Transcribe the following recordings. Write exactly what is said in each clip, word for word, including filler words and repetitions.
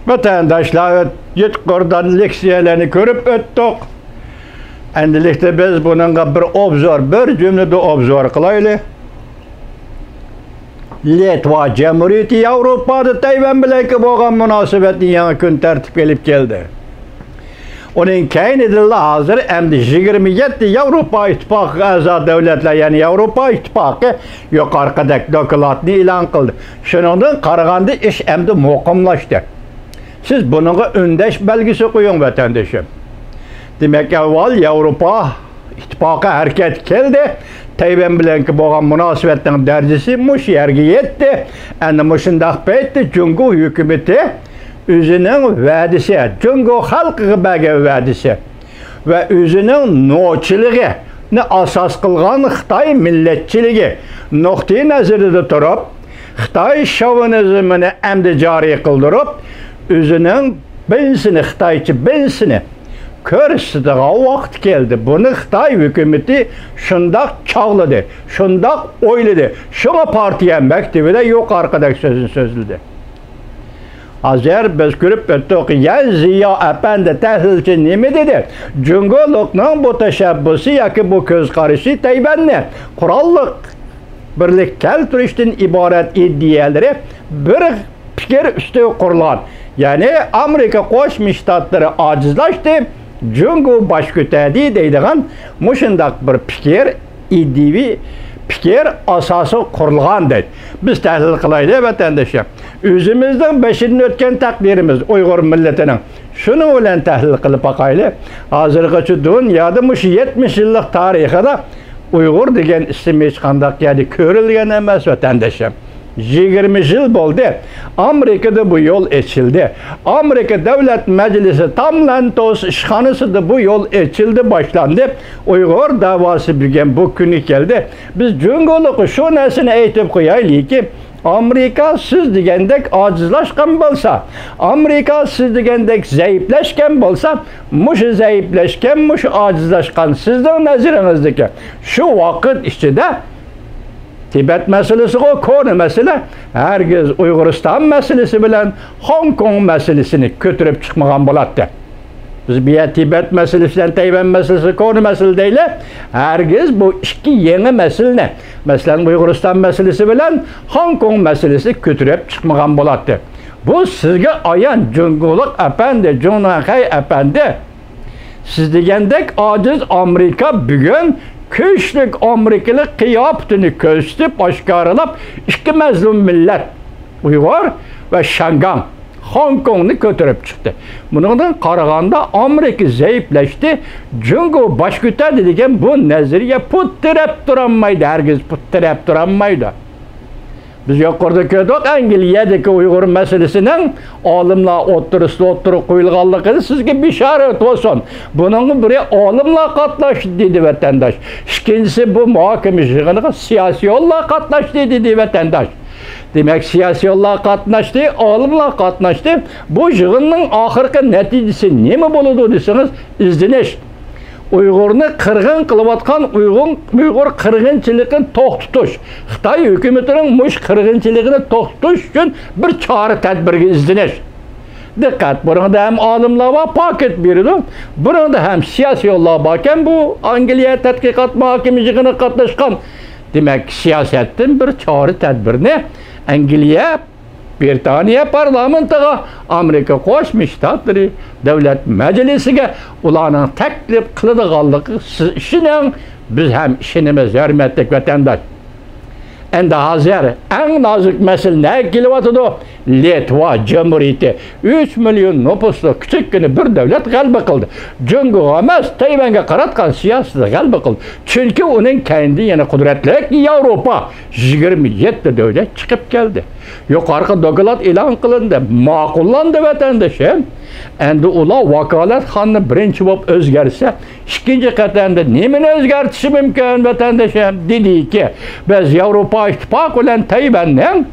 ۋەتەنداشلار، يۇقىرىدا لېكسىيەلەرنى كۆرۈپ ئۆتتۇق. ئەمدىلىكتە بىز بۇنىڭغا بىر ئوبزور، بىر جۈملىدە ئوبزور قىلايلى. لىتۋا جۇمھۇرىيىتى ياۋروپادا تەيۋەن بىلەنكى بولغان مۇناسىۋەتنى يېڭى كۈن تەرتىپكە ئېلىپ كەلدى. ئۇنىڭ كەينىدىنلا ھازىر ئەمدى يىگىرمە يەتتە ياۋروپا ئىتتىپاقىغا ئەزا دۆلەتلەر، يەنى ياۋروپا ئىتتىپاقى يۇقىرىقىدەك دوكلاتنى ئېلان قىلدى. شۇنىڭدىن قارىغاندا ئىش ئەمدى مۇقىملاشتى. سىز بۇنىڭغا ئۈندەش بەلگىسى قويۇڭ، ۋەتەندىشىم. دېمەك، ئەۋۋال ياۋروپا ئىتتىپاقى ھەرىكەتكە كەلدى. تەيۋەن بىلەنكى بولغان مۇناسىۋەتنىڭ دەرىجىسى مۇشۇ يەرگە يەتتى. ئەنە مۇشۇنداق پەيتتە جۇڭگو ھۆكۈمىتى ئۆزىنىڭ ۋەدىسى، جۇڭگو خەلقىگە بەرگەن ۋەدىسى ۋە ئۆزىنىڭ نوچىلىقىنى ئاساس قىلغان خىتاي مىللەتچىلىكى نۇقتىئى نەزىرىدە تۇرۇپ، خىتاي شوۋىنىزمىنى ئەمدى جارى قىلدۇرۇپ، ئۆزىنىڭ بىنسىنى، خىتايچە بىنسىنى كۆرسىتىدىغان ۋاقىت كەلدى. بۇنى خىتاي ھۆكۈمىتى شۇنداق چاغلىدى، شۇنداق ئويلىدى. شۇڭا پارتىيە مەكتىۋىدە يۇقىرىقىدەك سۆزنى سۆزلىدى. ھازىر بىز كۆرۈپ ئۆتتۇق، يەن زىيا ئەپەندى تەھلىلچى نېمە دېدى؟ جۇڭگولۇقنىڭ بۇ تەشەببۇسى ياكى بۇ كۆز قارىشى تەيۋەننى قوراللىق بىرلىك كەلتۈرۈشتىن ئىبارەت ئىدىيەلىرى بىر پىكىر ئۈستىگە قۇرۇلغان، يەنى ئامېرىكا قوشما شتاتلىرى ئاجىزلاشتى، جۇڭگو باش كۆتەردى دەيدىغان مۇشۇنداق بىر پىكىر، ئىدىيىۋى پىكىر ئاساسىغا قۇرۇلغان دەيدۇ. بىز تەھلىل قىلايلى، ۋەتەندىشىم. ئۆزىمىزنىڭ بېشىدىن ئۆتكەن تەقدىرىمىز ئۇيغۇر مىللىتىنىڭ. شۇنىڭ بىلەن تەھلىل قىلىپ باقايلى. ھازىرغىچە دۇنيادا مۇشۇ يەتمىش يىللىق تارىخىدا ئۇيغۇر دېگەن ئىسىم ھېچقانداق يەردە كۆرۈلگەن ئەمەس، ۋەتەندىشىم. يىگىرمە يىل بولدى. ئامېرىكىدا بۇ يول ئېچىلدى. ئامېرىكا دۆلەت مەجلىسى تام لانتوس ئىشخانىسىدا بۇ يول ئېچىلدى، باشلاندى. ئۇيغۇر داۋاسى بۈگۈن بۇ كۈنگە كەلدى. بىز جۇڭگولۇققا شۇ نەرسىنى ئېيتىپ قويايلىكى، ئامېرىكا سىز دېگەندەك ئاجىزلاشقان بولسا، ئامېرىكا سىز دېگەندەك زەئىپلەشكەن بولسا، مۇشۇ زەئىپلەشكەن، مۇشۇ ئاجىزلاشقان سىزنىڭ نەزىرىڭىزدىكى شۇ ۋاقىت ئىچىدە تىبەت مەسىلىسىغۇ كونا مەسىلە، ھەرگىز ئۇيغۇرىستان مەسىلىسى بىلەن خوڭكوڭ مەسىلىسىنى كۆتۈرۈپ چىقمىغان بولاتتى. بىز بۇ يەر تىبەت مەسىلىسى بىلەن تەيۋەن مەسىلىسى كونا مەسىلە دەيلى، ھەرگىز بۇ ئىككى يېڭى مەسىلىنى، مەسىلەن، ئۇيغۇرىستان مەسىلىسى بىلەن خوڭكوڭ مەسىلىسى كۆتۈرۈپ چىقمىغان بولاتتى. بۇ سىزگە ئايان، جۇڭگولۇق ئەپەندى، جۇڭناڭخەي ئەپەندى. سىز دېگەندەك ئاجىز ئامېرىكا بۈگۈن كۈچلۈك ئامېرىكىلىق قىياپىتىنى كۆرسىتىپ، ئاشكارىلاپ، ئىككى مەزلۇم مىللەت، ئۇيغۇر ۋە شياڭگاڭ، خوڭكوڭنى كۆتۈرۈپ چىقتى. بۇنىڭدىن قارىغاندا، ئامېرىكا زەئىپلەشتى، جۇڭگو باش كۆتەردى دېگەن بۇ نەزەرىيە پۇت تىرەپ تۇرالمايدۇ، ھەرگىز پۇت تىرەپ تۇرالمايدۇ. بىز يۇقىرىدا كۆردۇق، ئەنگلىيەدىكى ئۇيغۇر مەسىلىسىنىڭ ئالىملار ئوتتۇرىسىدا ئوتتۇرىغا قويۇلغانلىقىنى. سىزگە بېشارەت بولسۇن. بۇنىڭغا بىرى ئالىملار قاتناشتى دېدى ۋەتەنداش. ئىككىنچىسى، بۇ مۇھاكىمە يىغىنىغا سىياسىيونلار قاتناشتى دېدى ۋەتەنداش. دېمەك، سىياسىيونلار قاتناشتى، ئالىملار قاتناشتى. بۇ يىغىننىڭ ئاخىرقى نەتىجىسى نېمە بولىدۇ دېسىڭىز، ئىزدىنىش. ئۇيغۇرنى قىرغىن قىلىۋاتقان ئۇيغۇر، ئۇيغۇر قىرغىنچىلىقىنى توختىتىش، خىتاي ھۆكۈمىتىنىڭ مۇشۇ قىرغىنچىلىقىنى توختىتىش ئۈچۈن بىر چارە تەدبىرگە ئىزدىنىش. دىققەت، بۇنىڭدا ھەم ئالىملار بار، پاكىت بېرىدۇ. بۇنىڭدا ھەم سىياسىيونلار باركەن، بۇ ئانگلىيە تەتقىقات مۇھاكىمە يىغىنىغا قاتناشقان. دېمەك، سىياسەتتىن بىر چارە تەدبىرنى ئەنگلىيە بىرىتانىيە پارلامېنتىغا، ئامېرىكا قوشما شتاتلىرى دۆلەت مەجلىسىگە ئۇلارنىڭ تەكلىپ قىلىدىغانلىقىغا سىز ئىشىنىڭ، بىز ھەم ئىشىنىمىز، ھۆرمەتلىك ۋەتەنداش. ئەمدى ھازىر ئەڭ نازۇك مەسىلە نەگە كېلىۋاتىدۇ؟ لىتۋا جۇمھۇرىيىتى ئۈچ مىليون نوپۇسلۇق كىچىككىنە بىر دۆلەت غەلىبە قىلدى. جۇڭگوغا ئەمەس، تەيۋەنگە قاراتقان سىياسىتىدە غەلىبە قىلدى. چۈنكى ئۇنىڭ كەينىدىن يەنە قۇدرەتلىك ياۋروپا يىگىرمە يەتتە دۆلەت چىقىپ كەلدى. يۇقىرىقى دوكلات ئېلان قىلىندى، ماقۇللاندى، ۋەتەندىشىم. ئەمدى ئۇلار ۋاكالەتخانىنى بىرىنچى بولۇپ ئۆزگەرتسە، ئىككىنچى قېتىمدا نېمىنى ئۆزگەرتىشى مۇمكىن، ۋەتەندىشىم؟ دېدىكى، بىز ياۋروپا ئىتتىپاقى بىلەن تەيۋەننىڭ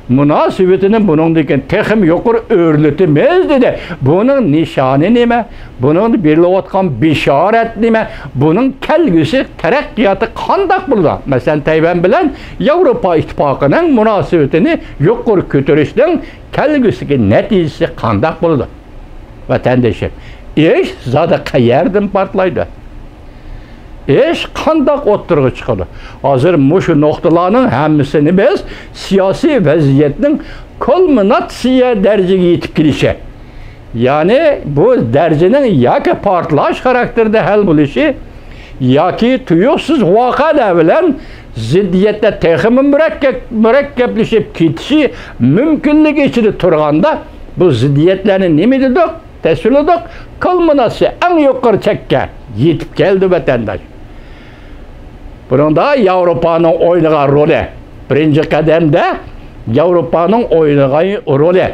مۇناسىۋىتىنى بۇنىڭدىن كېيىن تېخىمۇ يۇقىرى ئۆرلىتىمىز، دېدى. بۇنىڭ نىشانى نېمە؟ بۇنىڭدا بېرىلىۋاتقان بېشارەت نېمە؟ بۇنىڭ كەلگۈسى تەرەققىياتى قانداق بولىدۇ؟ مەسىلەن، تەيۋەن بىلەن ياۋروپا ئىتتىپاقىنىڭ مۇناسىۋىتىنى يۇقىرى كۆتۈرۈشنىڭ كەلگۈسىدىكى نەتىجىسى قانداق بولىدۇ؟ ۋەتەندىشىم، ئىش زادى قەيەردىن پارتلايدۇ؟ ئىش قانداق ئوتتۇرىغا چىقىدۇ؟ ھازىر مۇشۇ نۇقتىلارنىڭ ھەممىسىنى بىز سىياسىي ۋەزىيەتنىڭ كۇلمىناتسىيە دەرىجىگە يېتىپ كېلىشى، يەنى بۇ دەرىجىنىڭ ياكى پارتلاش خاراكتېرىدە ھەل بولۇشى، ياكى تۇيۇقسىز ۋەقەلەر بىلەن زىددىيەتلەر تېخىمۇ مۇرەككەپ، مۇرەككەپلىشىپ كېتىشى مۇمكىنلىكى ئىچىدە تۇرغاندا، بۇ زىددىيەتلەرنى نېمە دېدۇق؟ تەسۋىرلىدۇق. كۇلمىناتسىيە، ئەڭ يۇقىرى چەككە يېتىپ كەلدى، ۋەتەنداش. بۇنىڭدا ياۋروپانىڭ ئوينىغان رولى، بىرىنچى قەدەمدە ياۋروپانىڭ ئوينىغان رولى،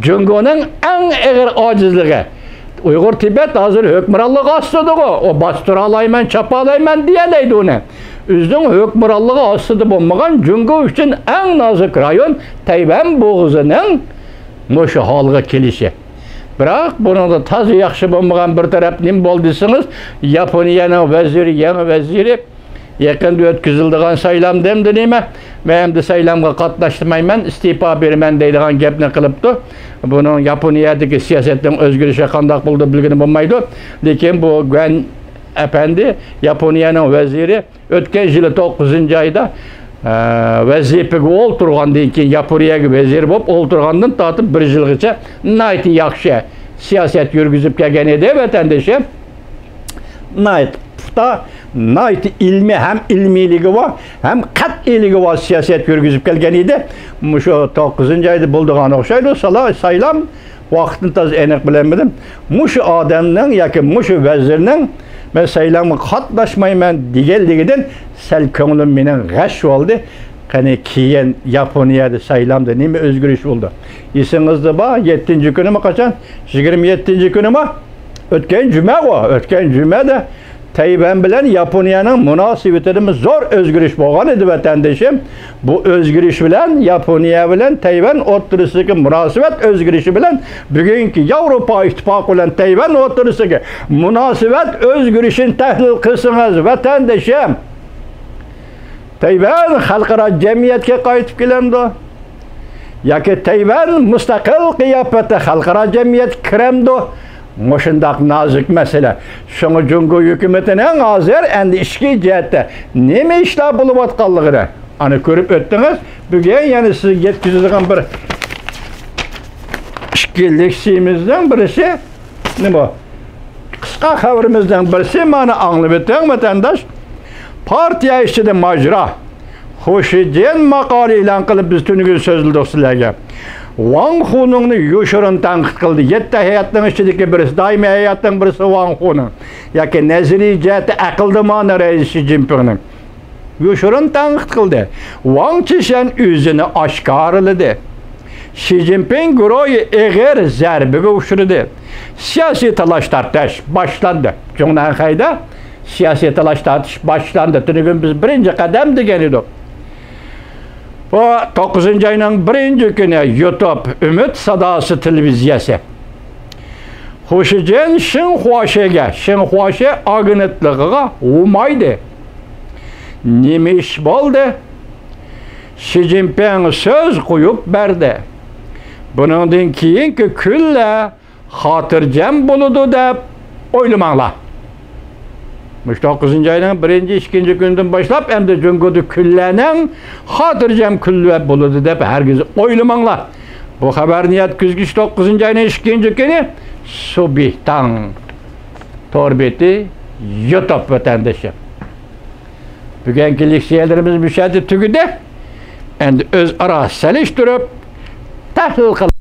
جۇڭگونىڭ ئەڭ ئېغىر ئاجىزلىقى. ئۇيغۇر تىبەت ھازىر ھۆكۈمرانلىق ئاستىدىغۇ، ئۇ باستۇرالايمەن، چاپالايمەن دېيەلەيدۇ ئۇنى. ئۆزىنىڭ ھۆكۈمرانلىقى ئاستىدا بولمىغان جۇڭگو ئۈچۈن ئەڭ نازۇك رايون تەيۋەن بوغۇزىنىڭ مۇشۇ ھالغا كېلىشى. بىراق بۇنىڭدا تازا ياخشى بولمىغان بىر تەرەپ نېمە بولدى دېسىڭىز، ياپونىيەنىڭ ۋەزىرى، يېڭى ۋەزىرى يېقىندا ئۆتكۈزۈلىدىغان سايلامدا ئەمدى نېمە؟ مەن ئەمدى سايلامغا قاتناشمايمەن، ئىستېپا بېرىمەن دەيدىغان گەپنى قىلىپتۇ. بۇنىڭ ياپونىيەدىكى سىياسەتنىڭ ئۆزگىرىشى قانداق بولىدۇ بىلگىلى بولمايدۇ. لېكىن بۇ گۇەن ئەپەندى، ياپونىيەنىڭ ۋەزىرى، ئۆتكەن يىلى توققۇزىنچى ئايدا، ئە، ۋەزىپىگە ئولتۇرغاندىن كېيىن، ياپونىيەگە ۋەزىر بولۇپ ئولتۇرغاندىن تارتىپ بىر يىلغىچە ناھايىتى ياخشى سىياسەت يۈرگۈزۈپ كەلگەن ئىدى، ۋەتەندىشىم. ناھايىتى پۇختا، ناھايىتى ئىلمىي، ھەم ئىلمىيلىكى بار، ھەم قەتئىيلىكى بار سىياسەت يۈرگۈزۈپ كەلگەن ئىدى. مۇشۇ توققۇزىنچى ئايدا بولىدىغان ئوخشايدۇ، سالا-، سايلام. ۋاقىتنى تازا ئېنىق بىلەلمىدىم. مۇشۇ ئادەمنىڭ ياكى مۇشۇ ۋەزىرنىڭ «مەن سايلامغا قاتناشمايمەن» دېگەنلىكىدىن سەل كۆڭلۈم مېنىڭ غەش بولدى. قېنى، كېيىن ياپونىيەدە سايلامدا نېمە ئۆزگىرىش بولدى؟ ئېسىڭىزدە بار، يەتتىنچى كۈنىمۇ قاچان؟ يىگىرمە يەتتىنچى كۈنىمۇ؟ ئۆتكەن جۈمەغۇ، ئۆتكەن جۈمەدە تەيۋەن بىلەن ياپونىيەنىڭ مۇناسىۋىتىدىمۇ زور ئۆزگىرىش بولغان ئىدى، ۋەتەندىشىم. بۇ ئۆزگىرىش بىلەن ياپونىيە بىلەن تەيۋەن ئوتتۇرىسىدىكى مۇناسىۋەت ئۆزگىرىشى بىلەن بۈگۈنكى ياۋروپا ئىتتىپاقى بىلەن تەيۋەن ئوتتۇرىسىدىكى مۇناسىۋەت ئۆزگىرىشىنى تەھلىل قىلسىڭىز، ۋەتەندىشىم، تەيۋەن خەلقئارا جەمئىيەتكە قايتىپ كېلەمدۇ؟ ياكى تەيۋەن مۇستەقىل قىياپەتتە خەلقئارا جەمئىيەتكە كىرەمدۇ؟ مۇشۇنداق نازۇك مەسىلە. شۇڭا جۇڭگو ھۆكۈمىتىنىڭ ھازىر ئەمدى ئىچكى جەھەتتە نېمە ئىشلار بولۇۋاتقانلىقىنى ئانا كۆرۈپ ئۆتتىڭىز. بۈگۈن يەنە سىزگە يەتكۈزىدىغان بىر ئىككى لېكسىيىمىزنىڭ بىرسى نېمە؟ قىسقا خەۋىرىمىزنىڭ بىرسى، مانا ئاڭلىۋېتىڭ، ۋەتەنداش. پارتىيە ئىچىدە ماجىرا. خۇ شىجىن ماقالە ئېلان قىلىپ، بىز تۈنۈگۈن سۆزلىدۇق سىلەرگە. ۋاڭ خۇنىڭنى يوشۇرۇن تەنقىد قىلدى. يەتتە ھەيئەتنىڭ ئىچىدىكى بىرسى، دائىمىي ھەيئەتنىڭ بىرسى ۋاڭ خۇنىڭ. ياكى نەزەرىي جەھەتتە ئەقىلدىمانە رەئىس شى جىنپىڭنىڭ. يوشۇرۇن تەنقىد قىلدى. ۋاڭ چىشەن ئۆزىنى ئاشكارىلىدى. شى جىنپىڭ گۇرۇھى ئېغىر زەربىگە ئۇچرىدى. سىياسىي تالاش-تارتىش باشلاندى. جۇڭنەنخەيدە سىياسىي تالاش-تارتىش باشلاندى. تۈنۈگۈن بىز بىرىنچى قەدەم دېگەن ئىدۇق. بۇ توققۇزىنچى ئاينىڭ بىرىنچى كۈنى يۇتۇب ئۈمىد ساداسى تېلېۋىزىيەسى. خۇشىجىن شىنخۇاشىگە، شىنخۇاشى ئاگېنتلىقىغا ھۇمايدى. نېمە ئىش بولدى؟ شى جىنپىڭ سۆز قويۇپ بەردى. بۇنىڭدىن كېيىنكى كۈنلەر خاتىرجەم بولىدۇ دەپ ئويلىماڭلار. مۇشۇ توققۇزىنچى ئاينىڭ بىرىنچى، ئىككىنچى كۈنىدىن باشلاپ ئەمدى جۇڭگودا كۈنلەرنىڭ خاتىرجەم كۈنلەر بولىدۇ دەپ ھەرگىز ئويلىماڭلار. بۇ خەۋەرنى يەتكۈزگۈچى توققۇزىنچى ئاينىڭ ئىككىنچى كۈنى سۇبىتاڭ تور بېتى، يۇتۇب، ۋەتەندىشىم. بۈگۈنكى لېكسىيەلىرىمىز مۇشۇ يەردە تۈگىدى. ئەمدى ئۆزئارا سېلىشتۇرۇپ تەھلىل قىل.